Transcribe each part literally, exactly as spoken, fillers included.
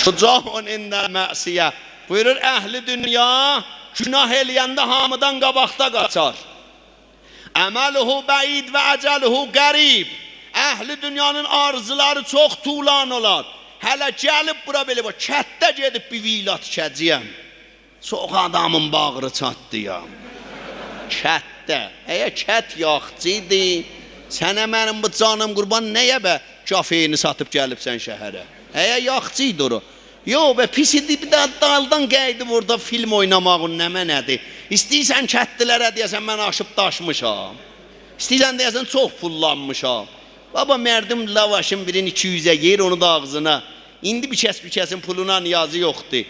شجاع عند المعصیة. بویورور، اهل دنیا گناه ائله‌ینده هامیدان قاباقدا قاچار. امله بعید و اجله قریب. اهل دنیانین آرزولاری چوخ طولانی اولار. هله گلیب بورا بئله باخ، کتده گئدیب بیر ویلا تیکه‌جه‌یم. چوخ آدامین باغری چاتدی یا. کتده. اگر کت یاخچی ایدی، سنه منیم بو جانیم قوربان، نیه به کافئینی ساتیب گلیبسن شهره؟ اگر یاخچی ایدی اورا. یوخ، به پیس ایدی، بیر ده دالدان قاییدیب اورادا فیلم اویناماغین نمنه‌دیر؟ ایسته‌ییرسن کتلی‌لره دئیه‌سن، من آشیب داشمیشام. ایسته‌ییرسن دئیه‌سن، چوخ پوللانمیشام. بابا، مردم لاواشین بیرین ایکی یوزه یئییر، اونو دا آغزینا. ایندی بیر کس بیر کسین پولونا نیازی یوخدور.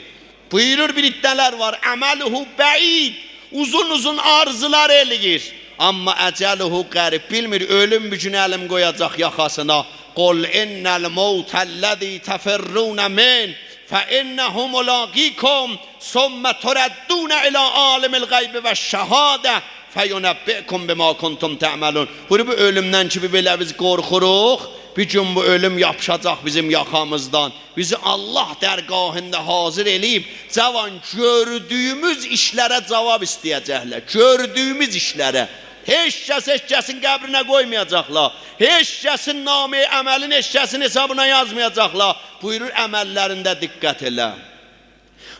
بویورور، بیر عده‌لر وار، امله بعید، اوزون-اوزون آرزولار ائله‌ییر. اما اجله قریب، بیلمیر اؤلوم بیر گون الین قویاجاق یاخاسینا. «قل ان الموت الذی تفرون منه فانه ملاقیکم ثم تردون الی عالم الغیب و الشهادة فینبئکم بما کنتم تعملون.» بویورور، بو اؤلومدن کی بیر بئله بیز قورخوروق، بیر گون بو اؤلوم یاپیشاجاق بیزیم یاخامیزدان. بیزی الله درگاهیندا حاضر ائله‌ییب، جوان، گؤردویوموز ایشلره جواب ایسته‌یه‌جکلر. گؤردویوموز ایشلره. هئچ کس هئچ کسین قبرینه قویمایاجاقلار. هئچ کسین نامه‌ی عملین هئچ کسین حسابینا یازمایاجاقلار. بویورور، عمللرینده دقت ائله.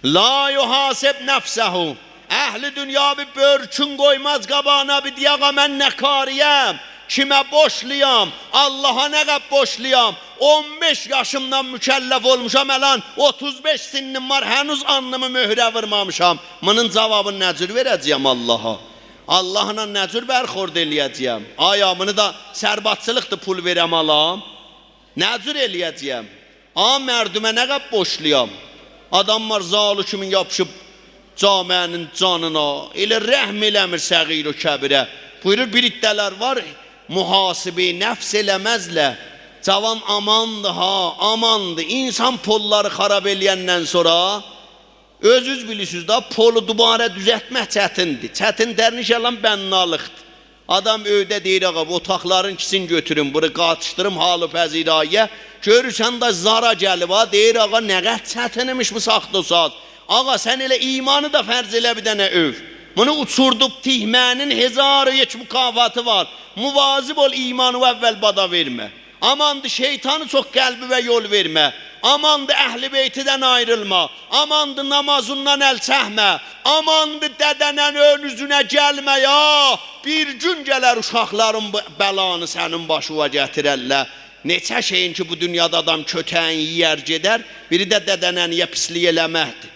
لا یحاسب نفسه. اهل دنیا بیر بؤرکون قویماز قاباغینا، بیر دئیه، آقا، من نه کاره‌یم؟ کیمه بورجلویام؟ اللها نه قدر بورجلویام؟ اون بئش یاشیمدان مکلف اولموشام، الان اوتوز بئش سنّیم وار، هنوز آلنیمی مؤهره وورمامیشام. بونون جوابینی نه جور وئره‌جه‌یم اللها؟ اللهلا نه جور برخورد ائله‌یه‌جه‌یم؟ آیا بونو دا سربازچیلیقدیر، پول وئرم آلام؟ نه جور ائله‌یه‌جه‌یم؟ آ، مردمه نه قدر بورجلویام؟ آدام وار، زالی کیمی یاپیشیب جامعه‌نین جانینا، ائله رحم ائله‌میر صغیر و کبیره. بویورور، بیر عده‌لر وار، محاسبه‌ی نفس ائله‌مزلر. جوان، آماندی ها، آماندی. انسان پوللاری خراب ائله‌یندن سونرا، اؤزونوز بیلیرسینیز دا، پولو دوباره دوزلتمک چتیندیر. چتین درنیش آلان بنّالیقدیر. آدام ائوده دئییر، آقا، بو اوتاقلارین ایکیسینی گؤتوروم، بونو قاتیشدیریم حال و پذیرایی‌یه. گؤرورسن ده زارا گلیب ها، دئییر، آقا، نه قدر چتین ایمیش بو ساخت و ساز. آقا، سن ائله ایمانی دا فرض ائله بیر دنه ائو. بونو اوچوردوب تیکمه‌نین هزار و یک مکافاتی وار. مواظب اول، ایمانی اول بادا وئرمه. آماندی، شیطانی چوخ قلبیوه یول وئرمه. آماندی، اهل بیتیدن آیریلما. آماندی، نامازیندان ال چکمه. آماندی، دده‌نین اؤنون اوزونه گلمه یا. بیر گون گلر، اوشاقلارین بو بلانی سنین باشیوا گتیررلر. نئچه شئیین کی، بو دونیادا آدام کؤتگین یئیر گئدر، بیری ده دده‌ننه‌یه پیسلیک ائله‌مکدیر.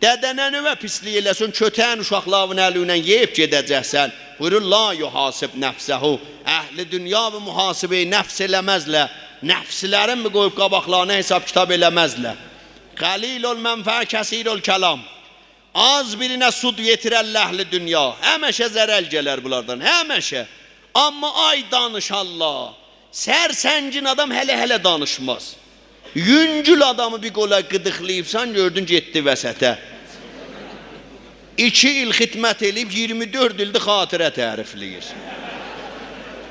دده‌ننه‌وه پیسلیک ائله‌سن، کؤتگین اوشاقلارین الیندن یئییب گئده‌جکسن. بویورور، لا یحاسب نفسه. اهل دنیا بیر محاسبه‌ی نفس ائله‌مزلر. نفسلرین بیر قویوب قاباقلارینا حساب کیتاب ائله‌مزلر. قلیل المنفعة کثیر الکلام. آز بیرینه سود یئتیررلر اهل دنیا. همیشه ضرر گلر بونلاردان، همیشه. اما آی دانیشارلار. سرسنگین آدام هله-هله دانیشماز. یونگول آدامی بیر قولا قیدیقلاییبسان، گؤردون گئتدی وسطه. ایکی ایل خدمت ائله‌ییب، ایگیرمی دؤرد ایلدیر خاطره تعریفله‌ییر.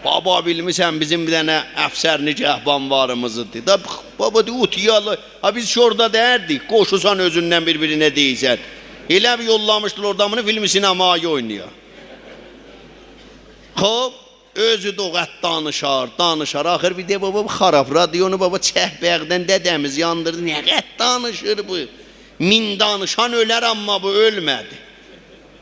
بابا، بیلمیرسن بیزیم بیر دنه افسر نگهبان واریمیز ایدی. دا بابا، دئییر، اوت یالی. ها، بیز کی اورادا دئیردیک، قوشوسان اؤزوندن بیر-بیرینه دئییرسن. ائله بیر یوللامیشدیلار اورادا بونو فیلم سینمایی اوینایا. خوب، اؤزو ده او قدر دانیشار، دانیشار. آخیر بیر دئییر، بابا، بو خراب رادیونو، بابا، چک، بایاقدان دده‌میز یاندیردی. نه قدر دانیشیر بو؟ مین دانیشان اؤلر، اما بو اؤلمه‌دی.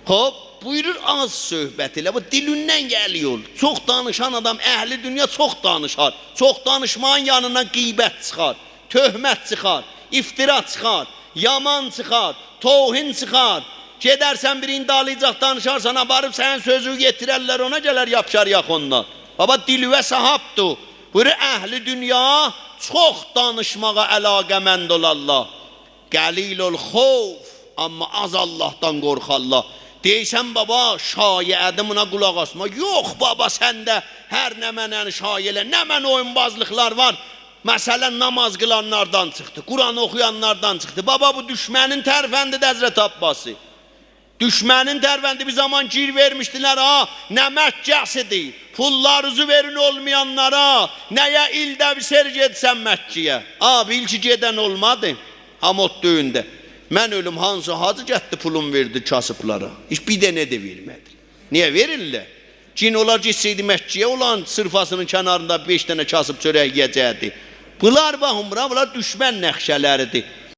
خوب، بویورور، آز صحبت ائله، بو دیلیندن گلیر. چوخ دانیشان آدام، اهل دنیا چوخ دانیشار. چوخ دانیشماغین یانیندان غیبت چیخار، تهمت چیخار، افترا چیخار، یامان چیخار، توهین چیخار. گئدرسن بیرینین دالیجاق دانیشارسان، آپاریب سنین سؤزونو یئتیررلر اونا، گلر یاپیشار یاخاندان. بابا، دیلیوه صاحابدیر. بویورور، اهل دنیا چوخ دانیشماغا علاقه‌مند اولارلار. قلیل الخوف، اما آز اللهدان قورخارلار. دئییرسن، بابا، شایعه‌دیر، بونا قولاق آسما. یوخ، بابا، سن ده هر نمنه‌نی شایعه ائله. نمنه اویونبازلیقلار وار. مثلا، ناماز قیلانلاردان چیخدی، قرآن اوخویانلاردان چیخدی. بابا، بو دوشمنین ترفندیدیر، حضرت عباسی. دوشمنین ترفندی. بیر زامان گیر وئرمیشدیلر ها، نه مکه‌سیدیر، پوللارینیزی وئرین اولمایانلارا، نیه ایلده بیر سری گئدیسن مکه‌یه؟ آ، بیل کی، گئدن اولمادی. آمود دؤیونده. من اؤلوم، هانسی حاجی گتدی پولون وئردی کاسیبلارا؟ هئچ بیر دنه ده وئرمه‌دی. نییه وئریرلر؟ گین اولار گئتسه‌یدی مکه‌یه، اولارین سوفره‌سینین کناریندا بئش دنه کاسیب چؤرک یئیه‌جکدی. بونلار، باخین بورا، بونلار دوشمن نقشه‌لریدیر.